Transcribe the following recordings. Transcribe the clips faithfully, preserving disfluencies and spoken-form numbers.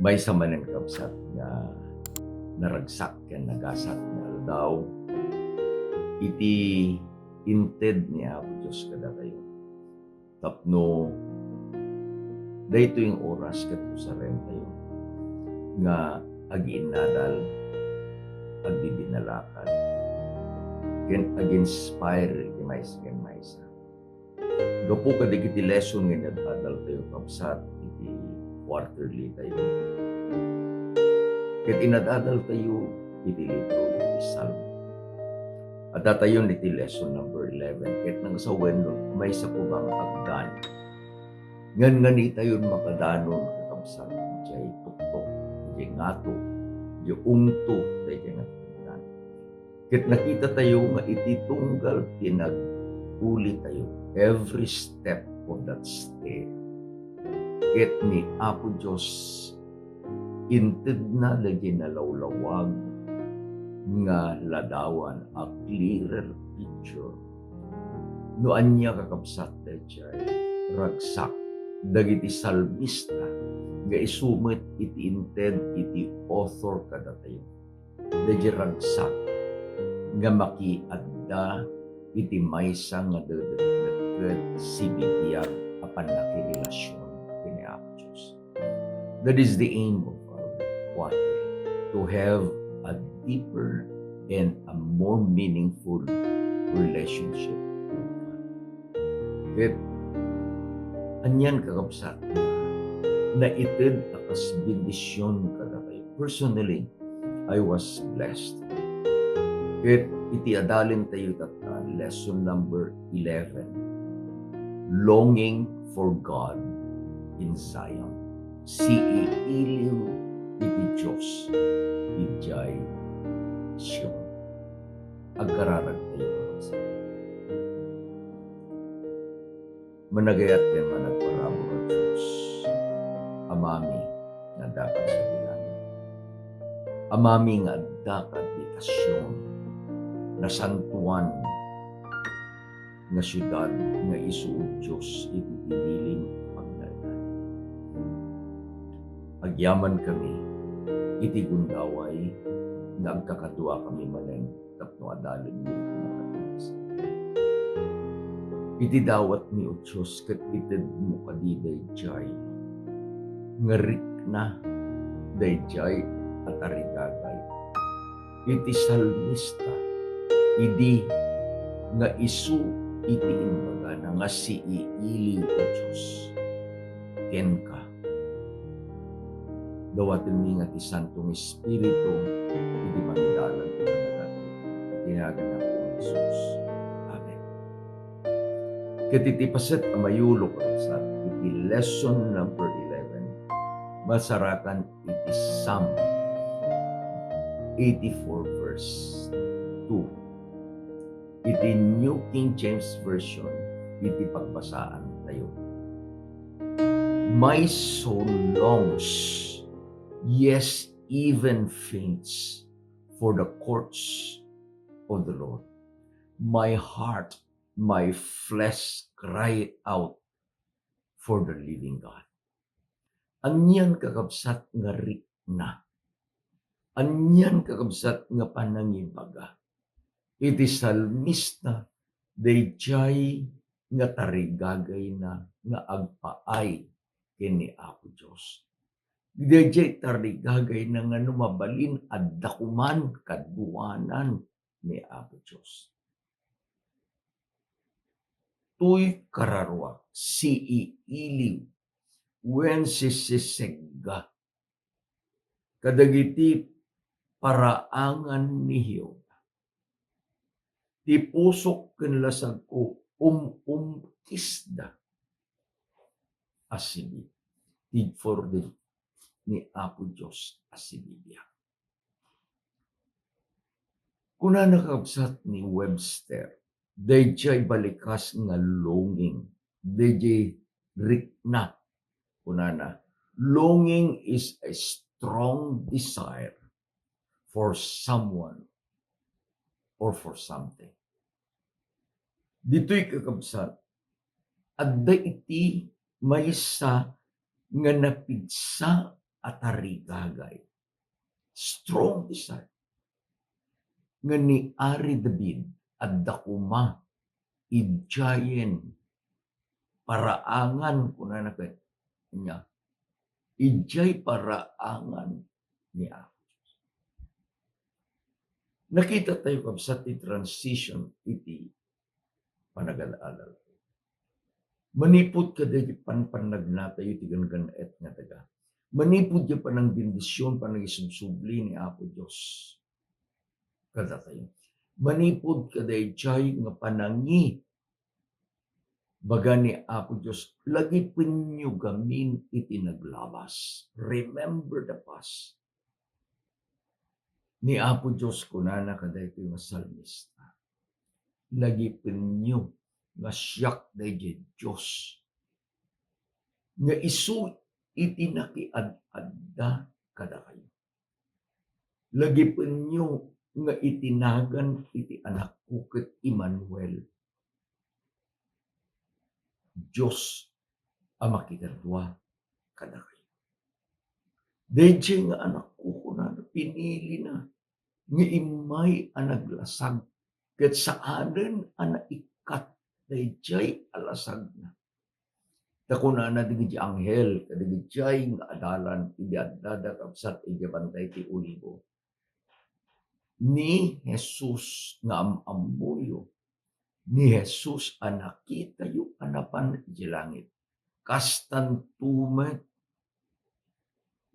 Maysa manen, kabsat, nga naragsak ken nagasat nga aldaw iti inted ni Apo Dios kadatayo. Tapno daytoy nga oras ket usarentayo nga agiinnadal, agbibinalakad, ken ag-inspire iti maysa ken maysa. Gapu kadagiti lesson nga inad-adaltayo, kabsat, iti quarterly tayo. Ket inad-adaltayo iti libro iti Salmo. Addatayon iti lesson number eleven, ket nang sa wenno, maysa ko bang agdan. Ngan nganitayon makadanon, kakabsat, idiay tuktok, idiay ngato, idiay ungto, daydiay nga tungdan. Ket nakitatayo nga iti tunggal ti nagulitayo, every step of that stair, ket ni Apo Dios intedna daydiay nalawlawag nga ladawan, a clearer picture. No ania, kakabsat, daydiay ragsak dagiti salmista nga isu met iti inted iti author kadatayo. Daydiay ragsak nga makiadda iti maysa nga dedetdetket sibibiag a pannakirelasion ken ni Apo Dios. That is the aim of our quarter, to have a deeper and a more meaningful relationship with God. Ket anian, kakabsat, naited a kas bendision kadatayo. Personally, I was blessed. Ket iti adalentayo tatta, lesson number eleven, Longing for God in Zion. Siiiliw iti Dios idiay Sion. Agkararagtayo, kakabsat. Managayat ken managparabur a Dios, Amami nga addaka sadi langit. Amami nga addaka iti Sion, nasantoan nga siudad nga isuud Dios iti pinilim a pagnaedan. Agyamankami iti gundaway nga agkakaduakami manen tapno adalenmi iti nakatibes. Iti dawatmi, O Dios, ket itedmo kadi daydiay nga rikna, daydiay a tarigagay iti salmista idi nga isu iti imbagana nga siiiliw, O Dios, kenka. Dawatenmi nga ti Santo nga Espiritu iti mangidalan iti panagana. Iti nagan ni Apo Jesus. Amen. Ket iti paset a mayulo, kakabsat, iti lesson number eleven, masarakan iti Psalm eighty-four, verse two. Iti New King James Version iti pagbasaantayo. "My soul longs, yes, even faints, for the courts of the Lord. My heart, my flesh cry out for the living God." Anian, kakabsat, nga rikna? Anian, kakabsat, nga panangibaga iti salmista daydiay nga tarigagayna nga agpaay ken ni Apo Dios? Daydiay tarigagayna nga no mabalin, adda koman kaduanan ni Apo Dios. Toy kararuak, siiiliw wen sisisegga kadagiti paraangan ni Jehovah. Ti pusok ken lasagko um-umkisda a sibi-, tigpurdeng ni Apo Dios a sibibiag. Kunana, kakabsat, ni Webster, daydiay balikas nga longing, daydiay rikna. Kunana, "Longing is a strong desire for someone or for something." Ditoy, kakabsat, adda iti maysa nga napigsa a tarigagay. Strong desire. Nga ni Ari David, adda koma idiayen paraangan, kunana ket niya, idiay paraangan ni Apo Dios. Nakita tayo, kabsat, ti transition iti panagad-adal. Manipud kadagiti panpannagnatayo ti ganggan-et nga daga. Manipud diay panangbendisyon, panangisubsubli ni Apo Dios kadatayo. Manipud kadaydiay nga panangi, baga ni Apo Dios, lagipenyo gamin iti naglabas. Remember the past. Ni Apo Dios kunana kadaytoy nga salmista, "Lagipenyo nga siak daydiay Dios nga isu iti nakiad-adda kadakayo. Lagipenyo nga iti nagan iti anakko ket Emmanuel, Dios a makikadua kadakayo." Daydiay nga anakko, kunana, pinilina nga immay a naglasag ket saanen a naikkat daydiay a lasagna. Ta kunana dagiti anghel kadagiti nga adalan idi addada, kabsat, idiay Bantay ti Olibo, ni Jesus nga am-ammoyo, ni Jesus a nakitayo a napan idiay langit, kastanto met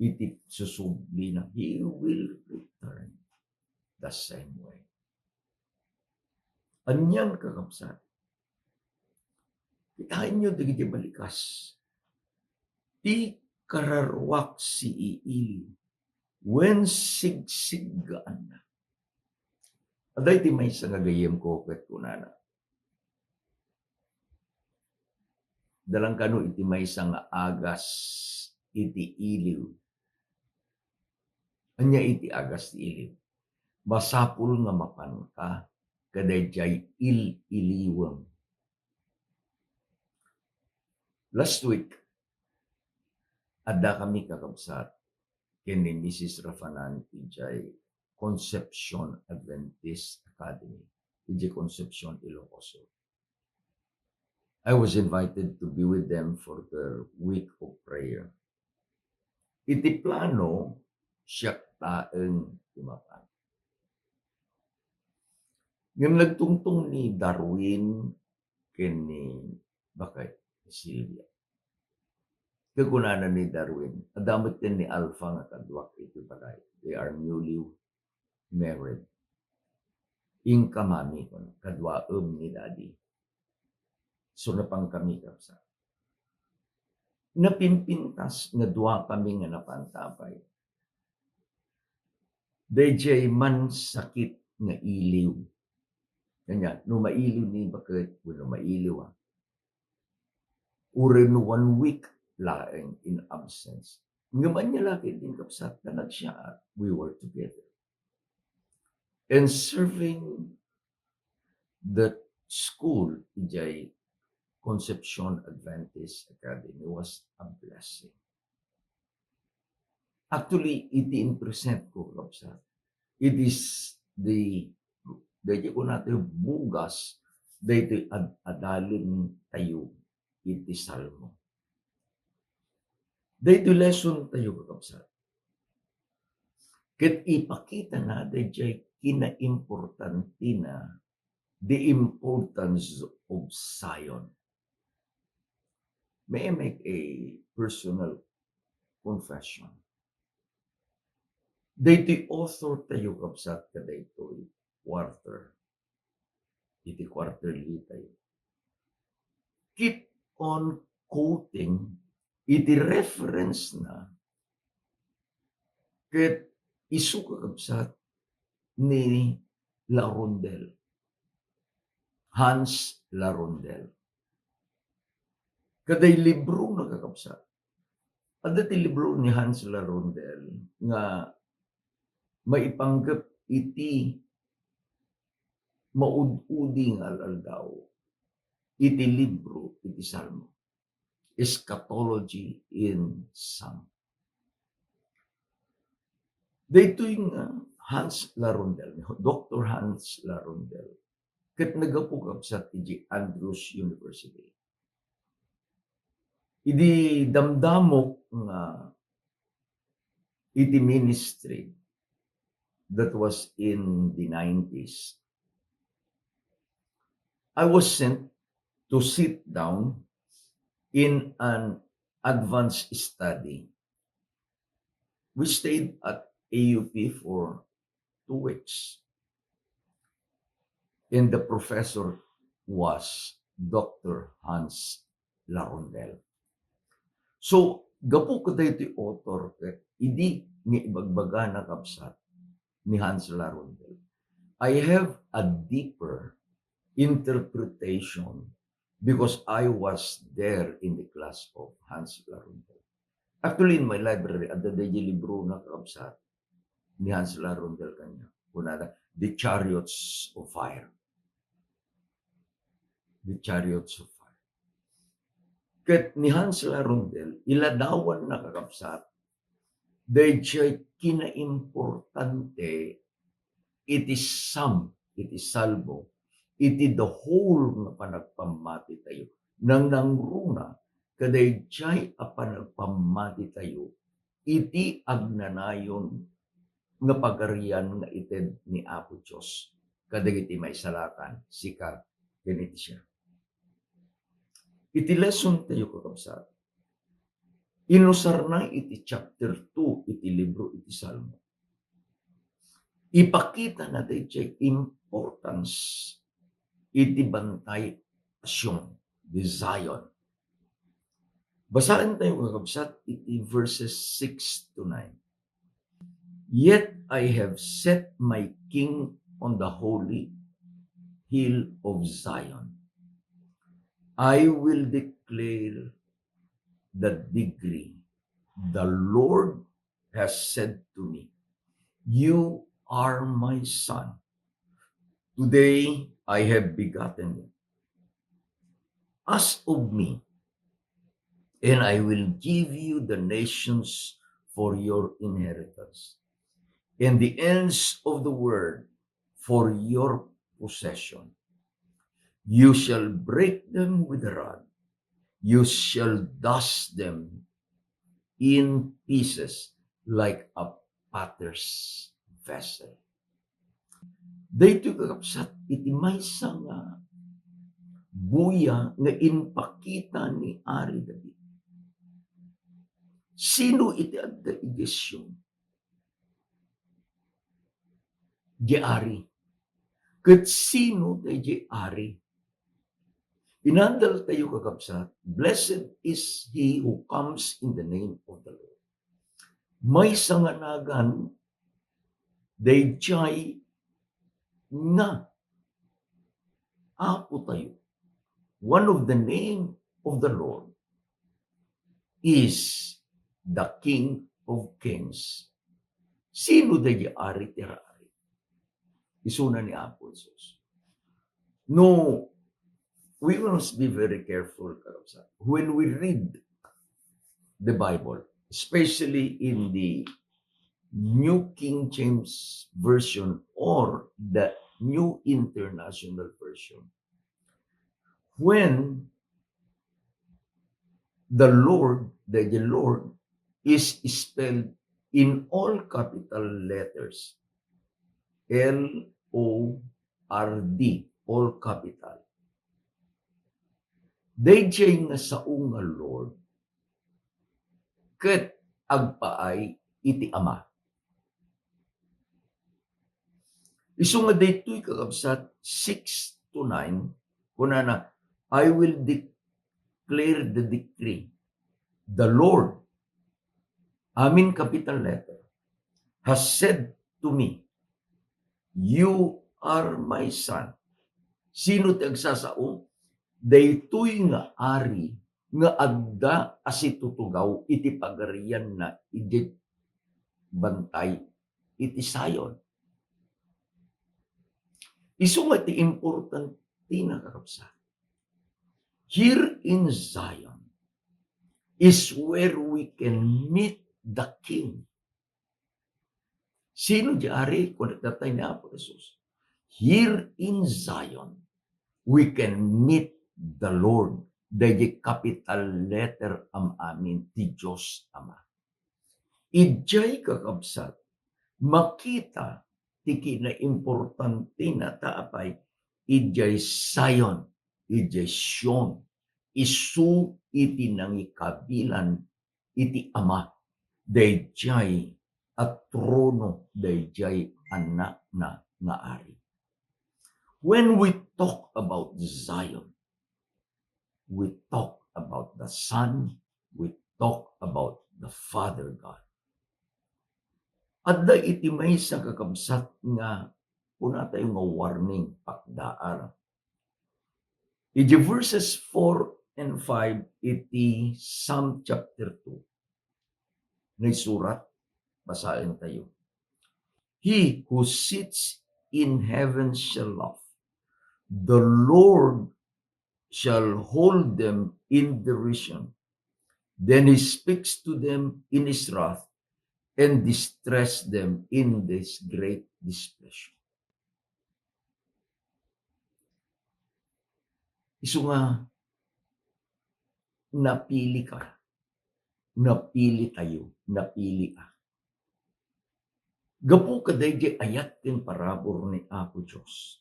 iti susublina. He will return the same way. Anian, kakabsat? Kitaenyo dagiti balikas. Ti kararuak siiiliw wen sigsiggaanna. Adda iti maysa nga gayyemko ket kunana, dalan kano iti maysa nga agas iti iliw. Ania iti agas ti iliw? Masapul nga mapanka kadaydiay il-iliwem. Last week, addakami, kakabsat, ken ni Missus Rafanan idiay Concepcion Adventist Academy, idiay Concepcion, Ilocos Sur. I was invited to be with them for their week of prayer. Iti plano, siak laeng ti mapan. Ngem nagtungtong ni Darwin ken ni, baket, ni Sylvia. Ket kunana ni Darwin, adda metten ni Alpha nga kaduak iti balay. They are newly married. Inka, Mami, kun, kaduaem ni Daddy. So, napankami, kabsat. Napimpintas nga duakami nga napan ta pay. Daydiay mansakit nga iliw. Kanya, no mailiw ni baket, wenno mailiw, ah. Uray no one week laeng in absence. Ngem ania la ketdin, kabsat, ta nagsiaat, we were together. And serving the school, idiay Concepcion Adventist Academy, was a blessing. Actually, iti in-present ko, kabsat, it is the, daytoy kunatayo bugas, daytoy ad-, adalen tayo iti Salmo. Daytoy lesson tayo, kakabsat. Ket ipakitana daydiay kinaimportantina, the importance of Zion. May I make a personal confession? Daytoy author tayo, kabsat, kadaytoy quarter, iti quarterly tayo, keep on quoting iti reference na ket isu, kakabsat, ni La Rondelle, Hans La Rondelle. Kaday libro na, kakabsat. Adda ti libro ni Hans La Rondelle nga maipanggep iti maud-udi nga al-aldaw iti libro iti Salmo, Eschatology in Psalm. Daytoy nga Hans Larondel, ni Doktor Hans Larondel, ket naggapu, kabsat, iti Andrews University. Idi damdamok nga iti ministry, that was in the nineties, I was sent to sit down in an advanced study. We stayed at A U P for two weeks. And the professor was Doctor Hans Larondel. So, gapu kadaytoy author, ket idi nga ibagbagana, kabsat, ni Hans Larondel, I have a deeper interpretation because I was there in the class of Hans Larondel. Actually, in my library, adda daydi librona, kabsat, ni Hans Larondel kaniak. Kunana, The Chariots of Fire. The Chariots of Fire. Ket ni Hans Larondel, iladawanna, kakabsat, daydiay kinaimportante iti Sam, iti Salmo, iti the whole nga panagpammatitayo. Nangnangruna kadaydiay a panagpammatitayo iti agnanayon nga pagarian nga ited ni Apo Dios kadagiti maisalakan, sika ken iti siak. Iti lesson tayo, kakabsat, inusarna iti chapter two iti libro iti Salmo. Ipakitana daydiay importance iti bantay a Sion, the Zion. Basaentayo, kakabsat, iti verses six to nine. "Yet I have set my king on the holy hill of Zion. I will declare the decree. The Lord has said to me, 'You are my son. Today I have begotten you. Ask of me, and I will give you the nations for your inheritance, and the ends of the world for your possession. You shall break them with a rod. You shall dash them in pieces like a potter's vessel.'" Daytoy, kakabsat, iti maysa nga buya nga impakita ni Ari David. Sino iti adda idiay Sion? Diay Ari. Ket sino daydiay Ari? Inandal tayo, kakabsat, "Blessed is he who comes in the name of the Lord." Maysa nga nagan daydiay nga Apo tayo. One of the name of the Lord is the King of Kings. Sino daydiay Ari ti ar-ari? Isuna ni Apo Jesus. No, we must be very careful, kakabsat, when we read the Bible, especially in the New King James Version or the New International Version. When the Lord, the, the Lord is spelled in all capital letters, L O R D, all capital. Daydiay nga sao nga Lord ket agpaay iti Ama. Isu nga daytoy, kakabsat, six to nine, kunana, "I will declare the decree. The Lord," amin capital letter, "has said to me, 'You are my son.'" Sino ti agsasao? Daytoy nga ari nga adda a situtugaw iti pagarianna idiay bantay iti Zion. Isu nga ti importante, kakabsat. Here in Zion is where we can meet the King. Sino diay ari? Kunana ni Apo Jesus, "Here in Zion, we can meet the Lord." Daydi capital letter am-amin ti Dios Ama. Idiay, kakabsat, makita ti kinaimportantina ta apay, idiay Zion, idiay Sion, isu iti nangikabilan iti Ama, daydiay a trono, daydiay Anakna nga Ari. When we talk about Zion, we talk about the Son, we talk about the Father God. Adda iti maysa, kakabsat, nga kunatayo nga warning, pakdaar. Iti verses four and five iti Psalm chapter two, naisurat, basaentayo, "He who sits in heaven shall laugh. The Lord shall hold them in derision. Then he speaks to them in his wrath and distress them in this great displeasure." Isu nga, napili ka, napili tayo, napili a. Gapu kadaydi ayat ken parabur ni Apo Dios,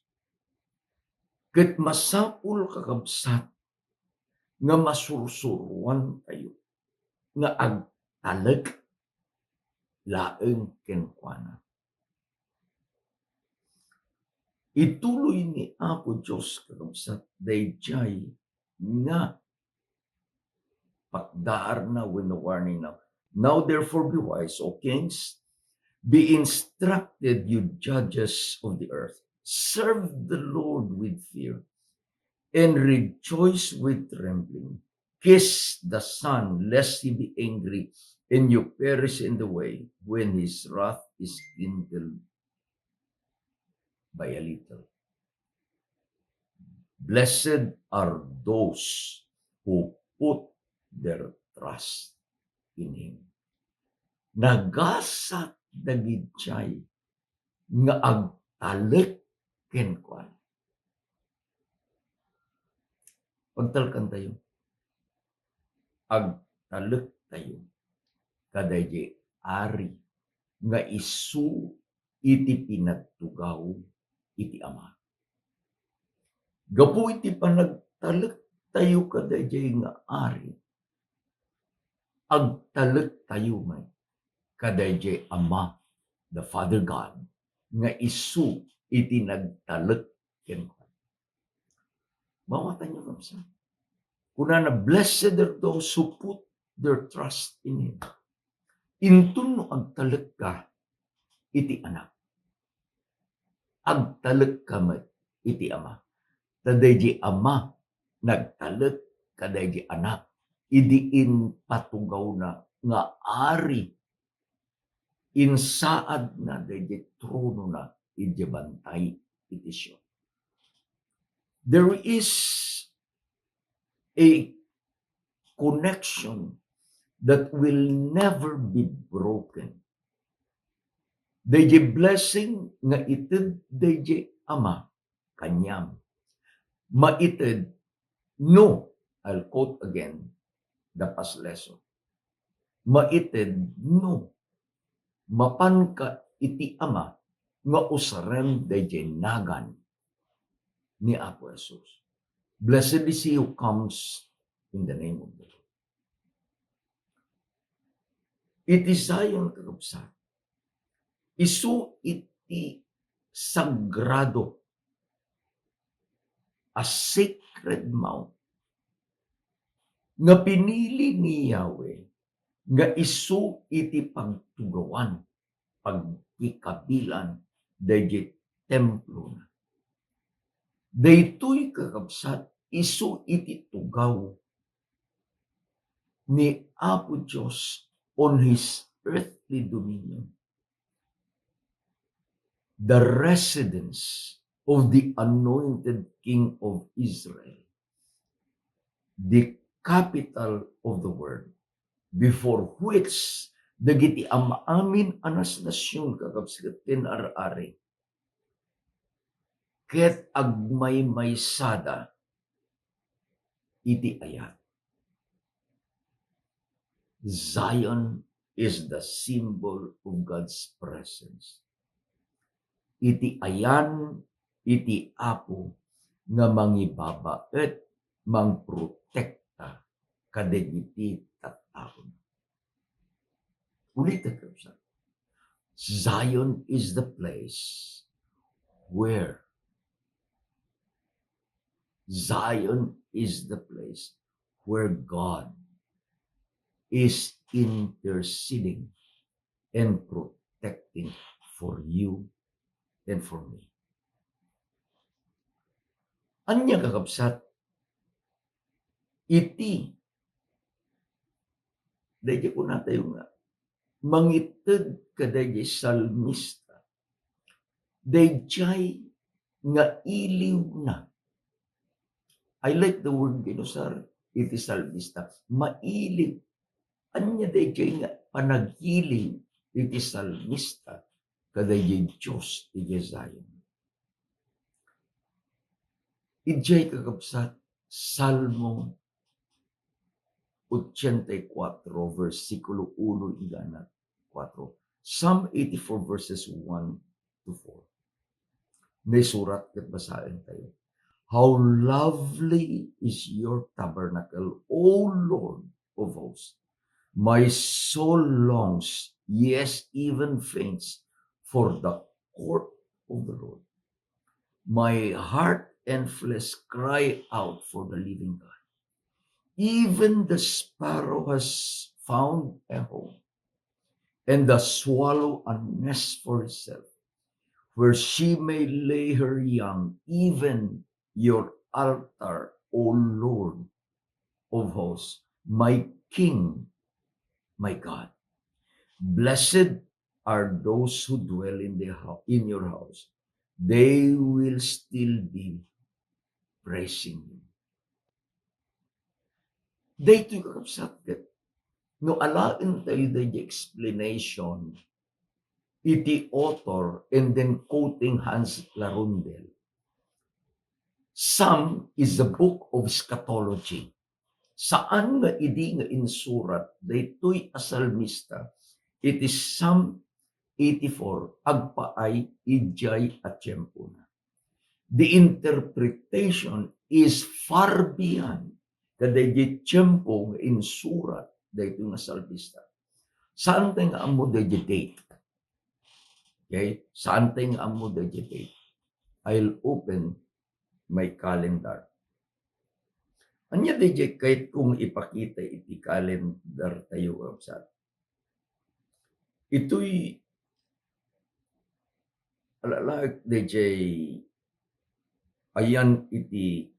ket masapul, kakabsat, nga masursuroan tayo nga agtalek laeng kenkuana. Ituloy ni Apo Dios, kakabsat, daydiay nga pakdaarna wenno warningna. "Now therefore be wise, O kings, be instructed, you judges of the earth. Serve the Lord with fear and rejoice with trembling. Kiss the Son, lest he be angry and you perish in the way when his wrath is kindled by a little. Blessed are those who put their trust in him." Nagasat dagidiay nga agtalek kenkuana. Pagtalkan tayo. Agtalek tayo kadaydi Ari nga isu iti pinagtugaw iti Ama. Gapu iti panagtalek tayo kadaydi nga Ari, agtalek tayo met kadaydi Ama, the Father God, nga isu iti nagtalek kenkuana. Mawatanyo, kabsat. Kunana, "Blessed are those who put their trust in him." Inton no agtalekka iti Anak, agtalekka met iti Ama. Ta daydi Ama nagtalek kadaydi Anak idi impatugawna nga Ari, insaadna daydi tronona idiay bantay iti Sion. There is a connection that will never be broken. Daydi blessing nga ited daydi Ama kaniam, maited no, I'll quote again the past lesson, maited no mapanka iti Ama nga usaren daydi nagan ni Apo Jesus. Blessed is he who comes in the name of the Lord. Iti Zion, kakabsat, isu iti sagrado a sacred mount nga pinili ni Yahweh nga isu iti pagtugawan, pagkikabilan daydi templona. Daytoy, kakabsat, isu iti tugaw ni Apo Dios on his earthly dominion, the residence of the anointed King of Israel, the capital of the world, before which dagiti am-amin a nasnasion, kakabsat, ken ar-ari, ket agmaymaysada iti ayat. Zion is the symbol of God's presence. Iti ayan iti Apo nga mangibabaet, mangprotekta kadagiti tattaona. Ulitek, kakabsat. Zion is the place where, Zion is the place where God is interceding and protecting for you and for me. Ania, kakabsat, iti, daydi kunatayo nga, mangited kadaydi salmista, daydiay nga iliwna. I like the word nga inusar iti salmista. Mailiw. Ania daydiay nga panagiliw iti salmista kadaydiay Dios iti Zion? Idiay, kakabsat, Salmo ochenta y cuatro, versikulo uno ingganat kuatro. Psalm eighty-four, verses one to four. Naisurat ket basaentayo. "How lovely is your tabernacle, O Lord of hosts! My soul longs, yes, even faints, for the court of the Lord. My heart and flesh cry out for the living God. Even the sparrow has found a home, and the swallow a nest for herself, where she may lay her young, even your altar, O Lord of hosts, my King, my God. Blessed are those who dwell in the hou-, in your house. They will still be praising you." Daytoy, kakabsat, ket no alaentayo daydi explanation iti author and then quoting Hans Larundel, Psalm is a book of eschatology. Saan nga idi nga insurat daytoy a salmista iti Psalm eighty-four agpaay idiay a tiempona. The interpretation is far beyond kadaydi tiempo nga insurat daytoy nga salmista. Saantay nga ammo daydi date. Okay? Saantay nga ammo daydi date. I'll open my calendar. Ania daydi kayat kong ipakita iti calendar tayo, kabsat? Itoy, ala-, alaek daydi ayan iti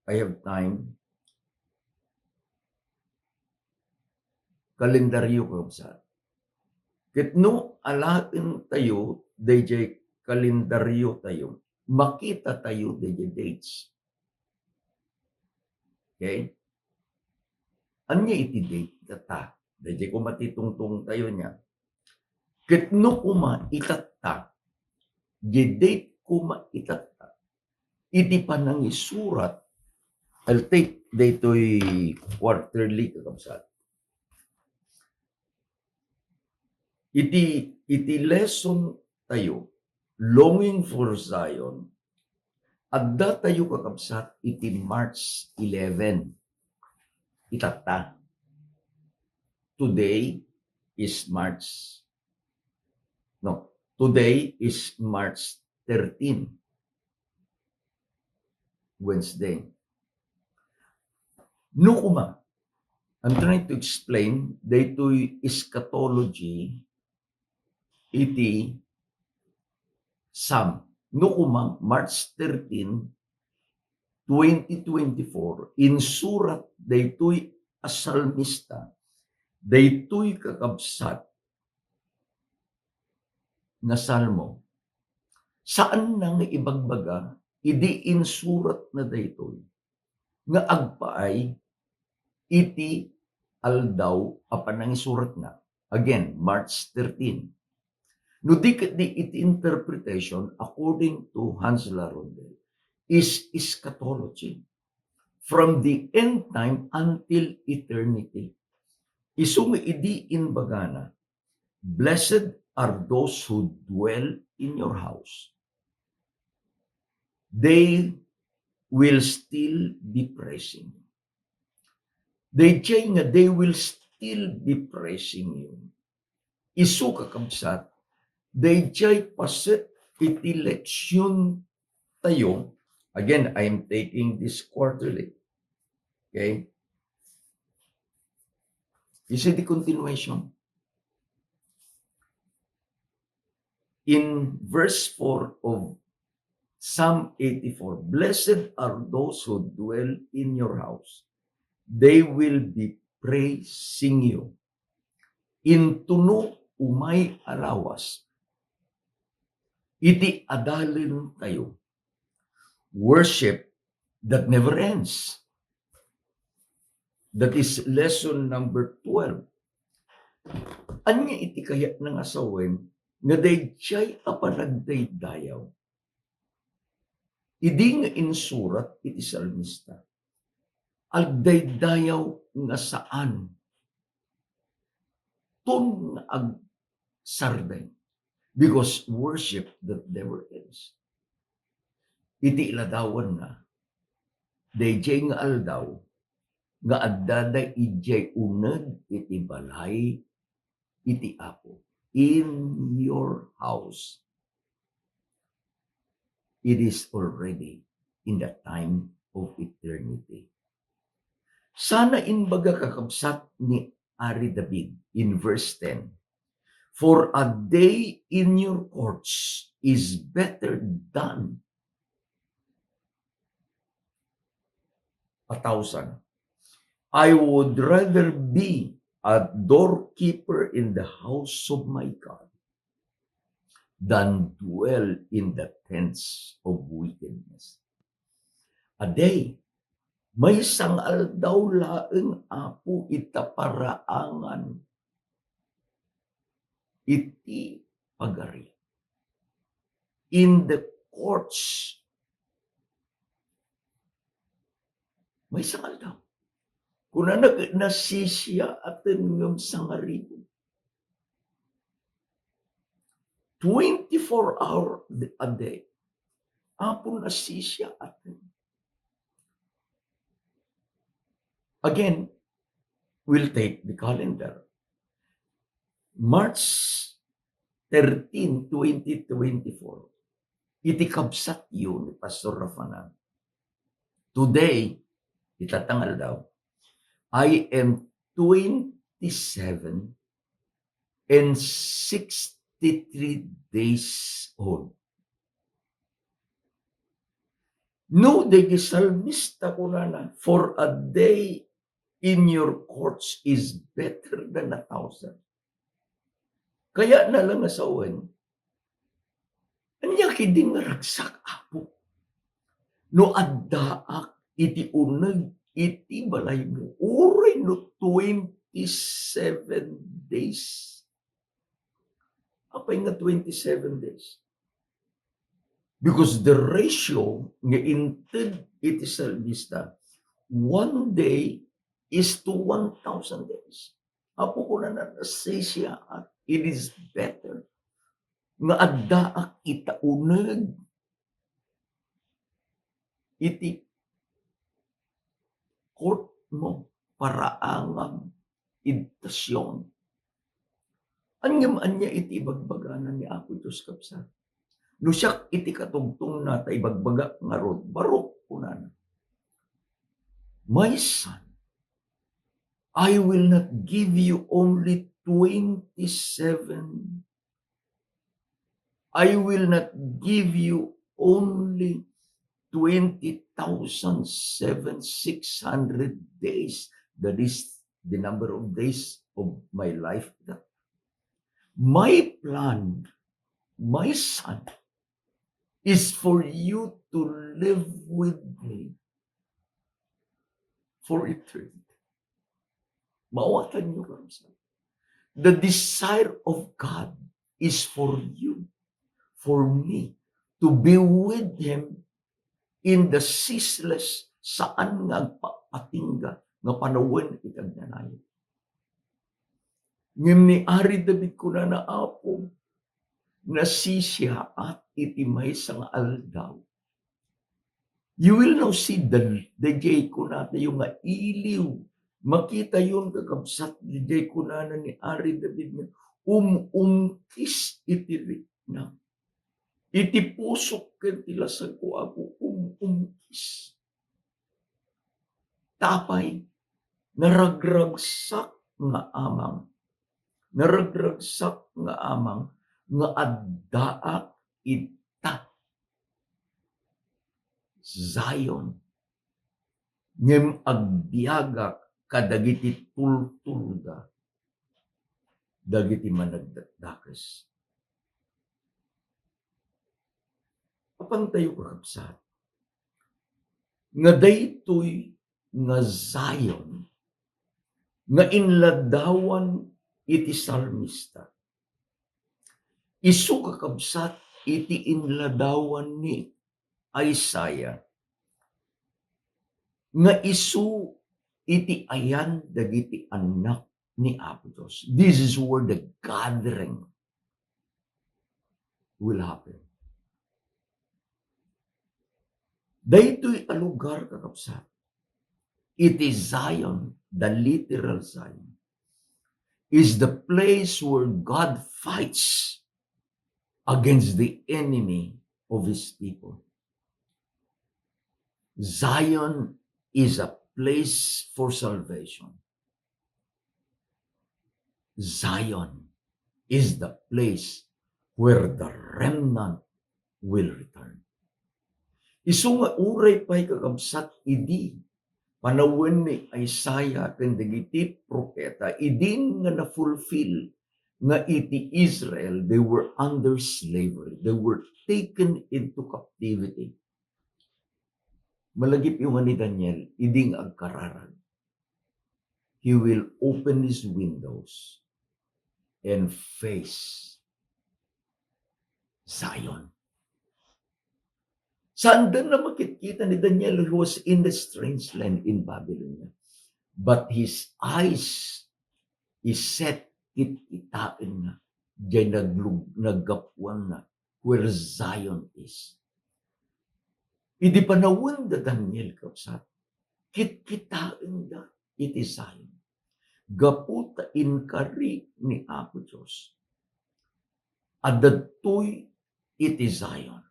I have time. Kalendaryo, kabsat. Ket no alaentayo daydi kalendaryotayo, makitatayo daydi dates. Okay? Ania iti date tatta? Daydi koma ti tungtongtayo nia. Ket no koma itatta, di date koma itatta, iti panangisurat, I'll take daytoy quarterly, kakabsat. Iti, iti lesson tayo, Longing for Zion, adda tayo, kakabsat, iti March eleven. Itatta. Today is March, no, today is March thirteen, Wednesday. No koma, I'm trying to explain daytoy eschatology iti Psalm. No koma, March thirteen, twenty twenty-four, insurat daytoy a salmista, daytoy, kakabsat, nga salmo. Saanna nga ibagbaga idi insuratna daytoy nga agpaay iti aldaw a panangisuratna. Again, March thirteen. No di ketdi iti interpretation, according to Hans Larundel, is eschatology from the end time until eternity. Isu nga idi imbagana, "Blessed are those who dwell in your house." They will still be praising you. Daydiay nga they will still be praising you. Isu, kakabsat, daydiay paset iti leksion tayo. Again, I am taking this quarterly. Okay? You see the continuation? In verse four of Psalm eighty-four, "Blessed are those who dwell in your house. They will be praising you." Intono umay a lawas iti adalen tayo. Worship that never ends. That is lesson number twelve. Ania iti kayatna nga sawen nga daydiay a panagdaydayaw? Idi nga insurat iti salmista, agdaydayaw nga saan ton nga agsardeng, because worship that never ends. Iti iladawanna, daydiay nga aldaw nga addada idiay uneg iti balay iti Apo, in your house. It is already in the time of eternity. Sana imbaga, kakabsat, ni Ari David in verse ten, "For a day in your courts is better than a thousand. I would rather be a doorkeeper in the house of my God than dwell in the tents of wickedness." A day, maysa nga aldaw laeng, Apo, ita paraangan iti pagari. In the courts, maysa nga aldaw. Kunana ket, nasisiaaten ngem sangaribu. Twenty-four hour a day. Apo, nasisiaaten. Again, we'll take the calendar. March thirteen, twenty twenty-four. Iti kabsatyo ni Pastor Rafanan. Today, ita nga aldaw, I am twenty-seven and sixty-three days old. No, dagiti salmista kunana, "For a day in your courts is better than a thousand." Kayatna la nga sawen, ania ketdi nga ragsak, Apo, no addaak iti uneg iti balaymo, uray no twenty-seven days? Apay nga twenty-seven days? Because the ratio nga inted iti salmista, one day is to one thousand days. Apo, kunana, nasisiaak, it is better nga addaak ita uneg iti court mo, paraangam id Sion. Ngem ania iti ibagbagana ni Apo Dios, kabsat? No siak iti katungtongna ta ibagbagak ngarud, barok, kunana, "My son, I will not give you only twenty-seven, I will not give you only twenty thousand seven, six hundred days." That is the number of days of my life. My plan, my son, is for you to live with me for eternity. Maawatanyo, kabsat. The desire of God is for you, for me, to be with Him in the ceaseless, saan nga agpapatingga nga panawen iti agnanayon. Ngem ni Ari David kunana, Apo, nasisiaat iti maysa nga aldaw. You will now see the, the jay kunatayo nga iliw. Makitayon, kakabsat, the jay kunana ni Ari David nga, um-umkis iti rikna. Iti pusok ken ti lasagko, Apo, um-umkis. Tapay, naragragsak nga amang. Naragragsak nga amang nga addaak ita Zion, ngem agbiagak kadagiti tultulda dagiti managdakdakes. Apantayo, kakabsat, nga daytoy nga Zion nga inladawan iti salmista. Isu, kakabsat, iti inladawan ni Isaiah nga isu iti ayan dagiti annak ni Apo Dios. This is where the gathering will happen. Daytoy a lugar, kakabsat, iti Zion, the literal Zion, is the place where God fights against the enemy of His people. Zion is a place for salvation. Zion is the place where the remnant will return. Isu nga uray pay, kakabsat, idi panawen ni Isaiah ken dagiti propeta, idin nga na-fulfill nga iti Israel, they were under slavery. They were taken into captivity. Malagipyo nga ni Daniel, idi nga agkararag, he will open his windows and face Zion. Saan da na makitkita ni Daniel, who was in the strange land in Babylonia. But his eyes is set, kitkitaenna, diay naglug-, naggapuanna, where Zion is. Idi panawen da Daniel, kabsat, kitkitaenda iti Zion. Gapu ta inkari ni Apo Dios, adda daytoy iti Zion,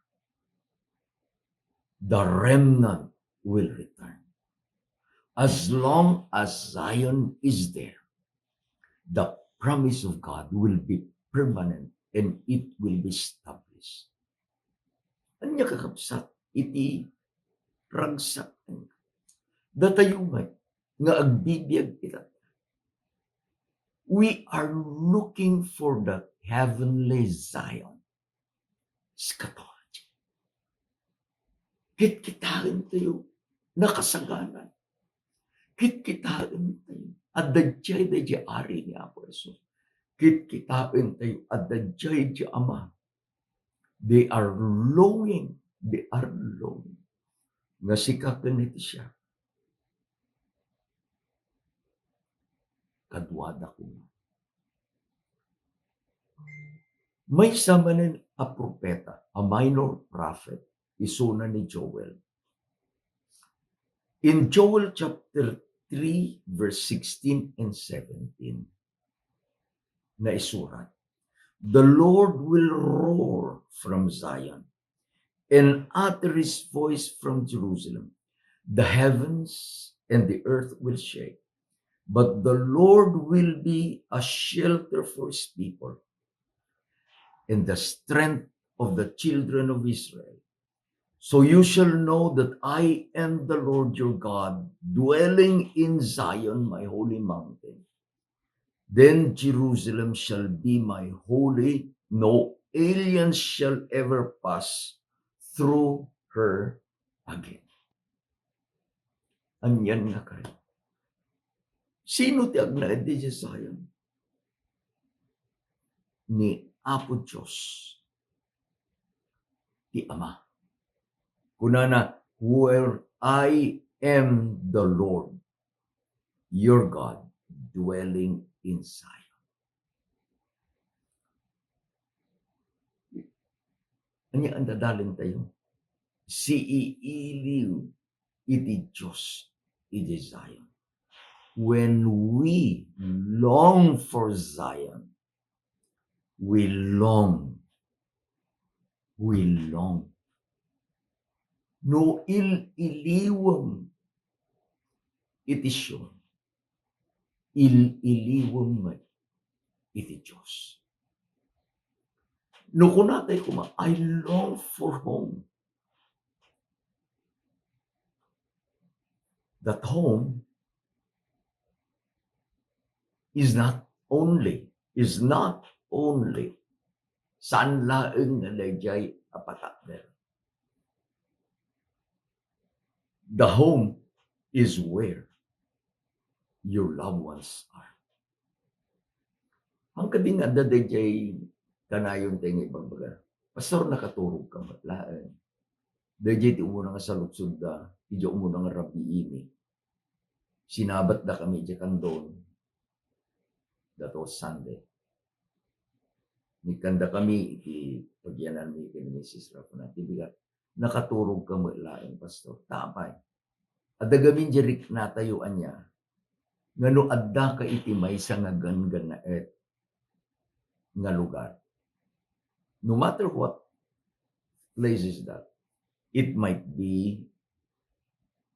the remnant will return. As long as Zion is there, the promise of God will be permanent and it will be established. Ania, kakabsat, iti ragsak? Datayo met nga agbibiag ita, we are looking for the heavenly Zion. Eschatology. Kitkitaentayo, nakasagana. Kitkitaentayo, adda diay daydiay Ari ni Apo Jesus. Kitkitaentayo, adda diay diay Ama. They are longing, they are longing nga sika ken iti siak, kaduada koma. Maysa manen a propeta, a minor prophet, isuna ni Joel. In Joel chapter three, verse sixteen and seventeen, naisurat, "The Lord will roar from Zion and utter his voice from Jerusalem. The heavens and the earth will shake, but the Lord will be a shelter for his people and the strength of the children of Israel. So you shall know that I am the Lord your God, dwelling in Zion, my holy mountain. Then Jerusalem shall be my holy, no alien shall ever pass through her again." Anian nga kari? Sino ti agnaed idiay Zion? ni Apo Dios ti Ama. Kunana, "Where I am the Lord, your God, dwelling in Zion." Ania, adda dalentayo. Siiiliw iti Dios iti Zion. When we long for Zion, we long, we long. No il-iliwem iti Sion, il-iliwem met iti Dios. No kunatayo koma, "I long for home." That home is not only, is not only, saan laeng nga daydiay a patakder. The home is where your loved ones are. Ang kadi nga adda daydiay kanayon tayo nga ibagbaga, "Pastor, nakaturog ka met laeng. Daydiay ti umuna nga saludsodda, idiay umuna nga rabii mi. Sinabatda kami idiay Candon. That was Sunday. Nikkanda kami iti pagianan mi ken ni Misis Rafa." Ti bigat, "Nakaturog ka met laeng, Pastor." Ta apay? Adda gamin di riknatayo ania nga no adda ka iti maysa nga ganggannaet nga lugar, no matter what place is that, it might be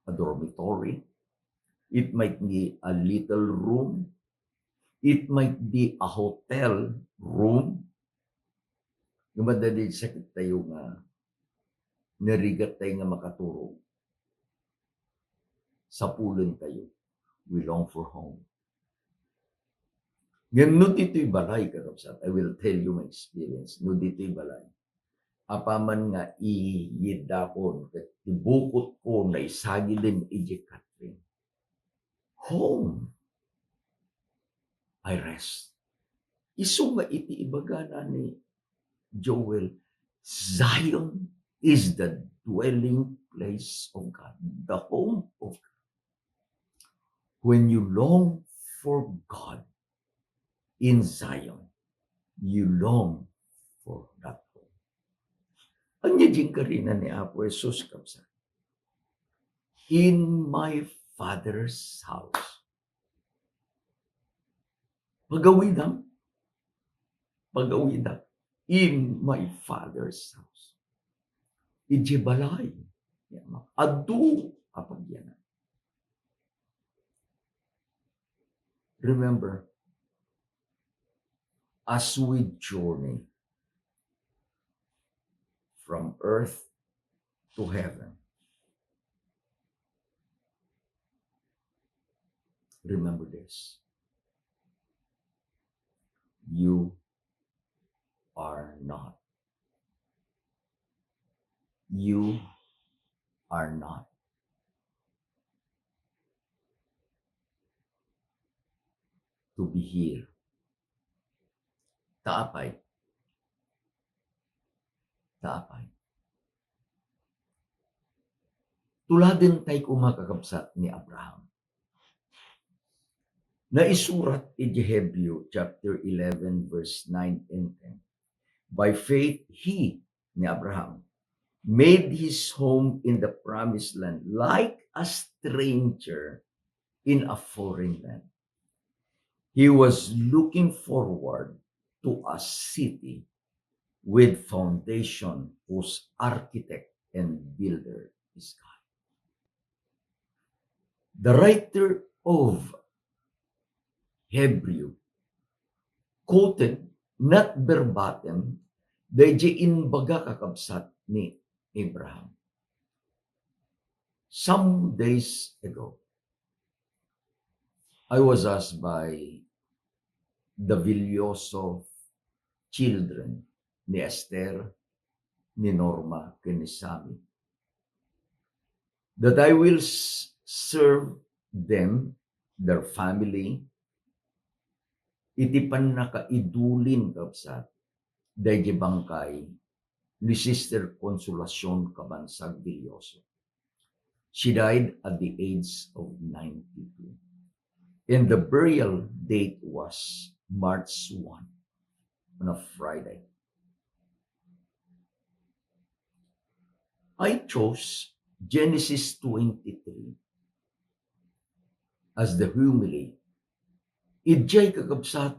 a dormitory, it might be a little room, it might be a hotel room. Ngem adda di sakit tayo nga narigat tayo nga makaturog. Sapulen tayo. We long for home. Ngem no ditoy balay, kakabsat, I will tell you my experience. No ditoy balay, apaman nga iyiddakon ket ti bukot ko naisagiden idiay Catherine, home I rest. Isu nga iti ibagana ni Joel, Zion is the dwelling place of God, the home of God. When you long for God in Zion, you long for that home. Ania di inkarina ni Apo Jesus, kabsat? "In my Father's house." Pagawidam. Pagawidam. "In my Father's house." Idiay balay ni Ama, adu a pagianan. Remember, as we journey from earth to heaven, remember this. You are not. You are not to be here. Ta apay? Ta apay? Tuladen tay koma, kakabsat, ni Abraham. Naisurat iti Hebreo chapter eleven, verse nine and ten. By faith, he, ni Abraham, made his home in the promised land like a stranger in a foreign land. He was looking forward to a city with foundation whose architect and builder is God. The writer of Hebrew quoted, not verbatim, daydiay imbaga, kakabsat, ni Abraham. Some days ago, I was asked by the Villoso children, ni Esther, ni Norma, ken ni Sammy, that I will s-, serve them, their family, iti pannakaidulin, kabsat, daydi bangkay ni Sister Consolacion Cabansag Villoso. She died at the age of ninety-two. And the burial date was March one, on a Friday. I chose Genesis twenty-three as the homily. Idiay, kakabsat,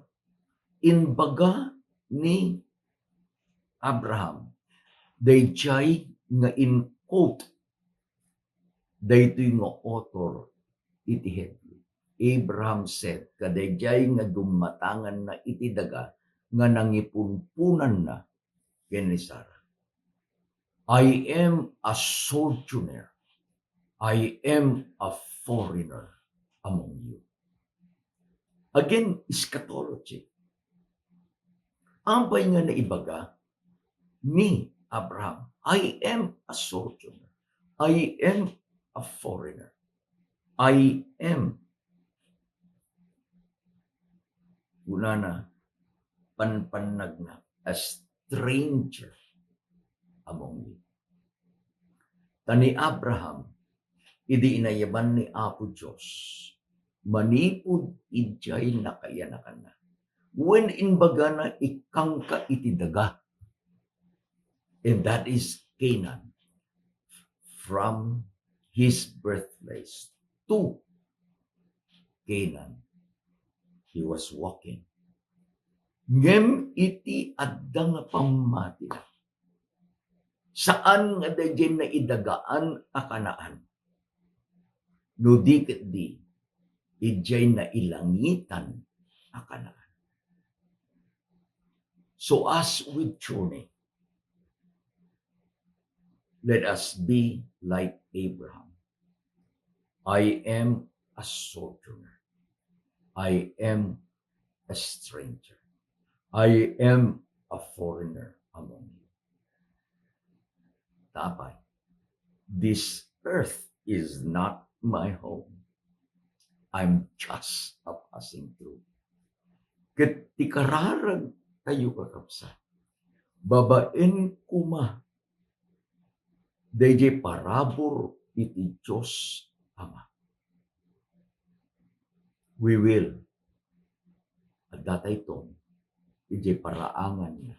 imbaga ni Abraham, daydiay nga in-quote daytoy nga author iti Hebreo. Abraham said, kadaydiay nga dummatanganna iti daga nga nangipunpunanna ken ni Sarah, "I am a sojourner. I am a foreigner among you." Again, eschatology. Apay nga naibaga ni Abraham, "I am a sojourner. I am a foreigner. I am," kunana, panpannagna, "a stranger among you." Ta ni Abraham, idi inayaban ni Apo Dios, manipud idiay nakaiyanakanna, wen imbagana, "Ikkangka iti daga." And that is Canaan. From his birthplace to Canaan, he was walking. Ngem iti adda nga pammatina, saan nga daydiay naidagaan a Canaan, no di ketdi idiay nailangitan a Canaan. So as we journey, let us be like Abraham. "I am a sojourner. I am a stranger. I am a foreigner among you." Tapay, "This earth is not my home. I'm just a passing through." Ket ti kararag tayo, kakabsat, babaen koma daydiay parabur iti Dios Ama. We will. Adda tayton idiay paraanganna.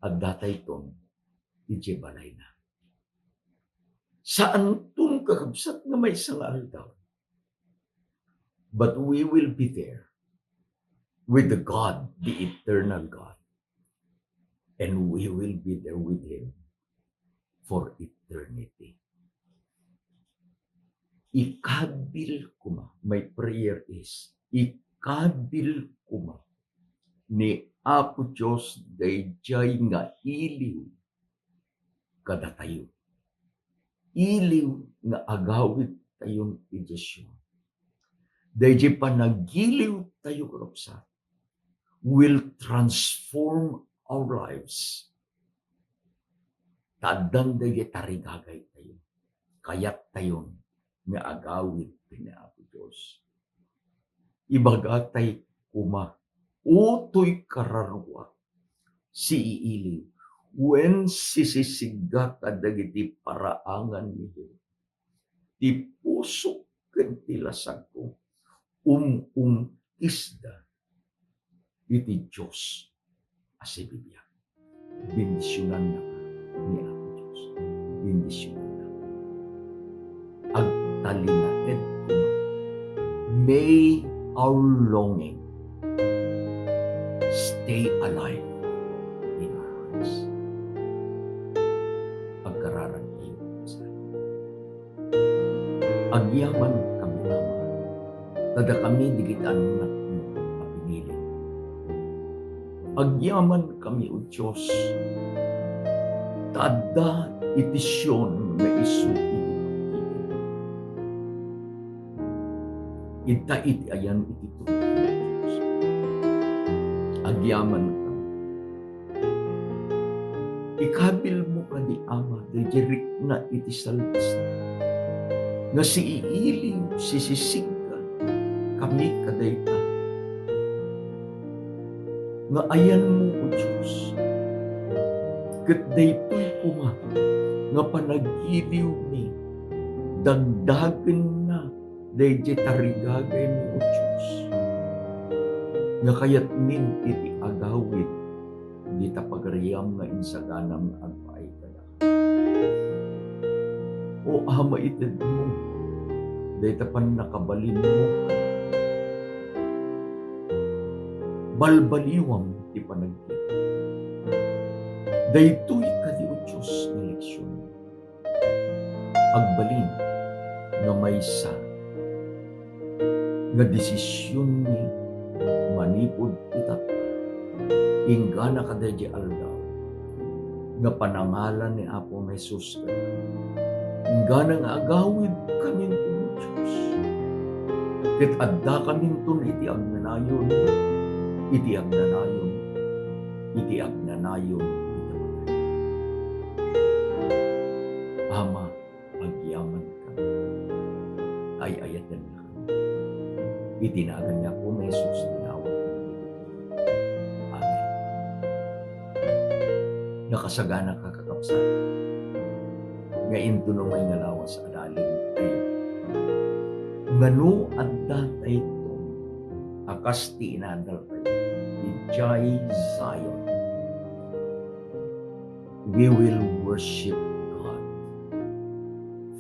Adda tayton idiay balayna. Saanton, kakabsat, nga maysa nga aldaw. But we will be there with the God, the eternal God. And we will be there with Him for eternity. Ikabil koma, my prayer is, ikabil koma ni Apo Dios daydiay nga iliw kadatayo. Iliw nga agawid tayon idiay Sion. Daydiay panagiliw tayo, kakabsat, will transform our lives. Ta addan daydiay tarigagay tayo. Kayat tayon nga agawid ken ni Apo Dios. Ibaga tay koma, "O toy kararuak, siiiliw, wen sisisigga kadagiti paraangan ni Jehovah. Ti pusok ken ti lasagko, um-umkisda iti Dios a sibibiag." Bendisionannaka ni Apo Dios. Bendisionannaka. Agtalinaed koma. May our longing stay alive in our hearts. Agkararag tayo. Agyaman kami, Ama, ta dakami dagiti annakmo a pinili. Agyaman kami, O Dios, ta adda iti Sion nga isu iti pagtigil. Ita iti ayan iti trono, O Dios. Agyaman kami. Ikabilmo kadi, Ama, daydiay rikna iti salmista nga siiiliw, sisisigga, kadayta nga ayanmo, O Dios, ket daytoy koma nga panagiliwmi, dagdagenna daydiay tarigagaymi, O Dios, nga kayatmin iti agawid dita pagariam nga insaganam nga agpaay kadaka. O Ama, itedmo dayta pannakabalinmo. Balbaliwam ti panagbiag. Daytoy kadi, O Dios, nga leksion. Agbalin nga maysa nga desisionmi manipud itatta, inggana kadaydiay aldaw nga panangalan ni Apo Jesus kadaka. Inggana nga agawid kaminton, O Dios, ket adda kaminton iti agnanayon, iti agnanayon, iti agnanayon, iti agnanayon. Ama, agyamanka. Ay-ayatennaka. Iti nagan ni Apo Jesus, tinawag. Amen. Nakasaganaka, kakabsat, nga intuno may nga lawas a dalim tayo. Ngano adda daytoy a kas ti inadal tayo? Idiay Zion. We will worship God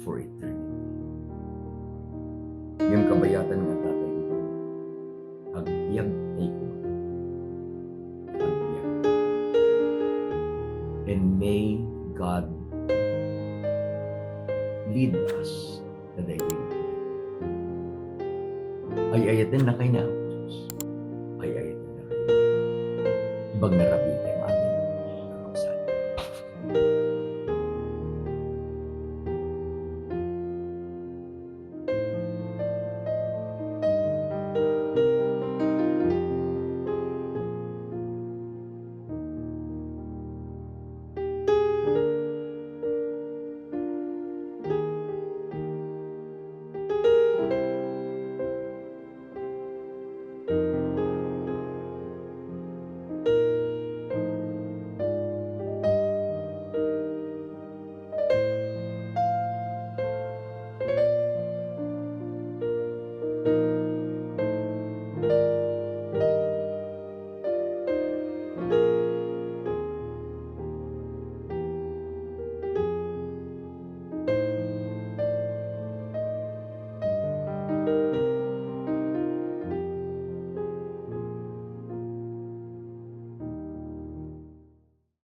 for eternity. Ngem kabayatan nga tatay, agbiag tayo. Agbiag. And may God lead us kadaytoy. Ay-ayatennakay ni Apo Dios. Ay-ayatennakay. Ibaga nga rabii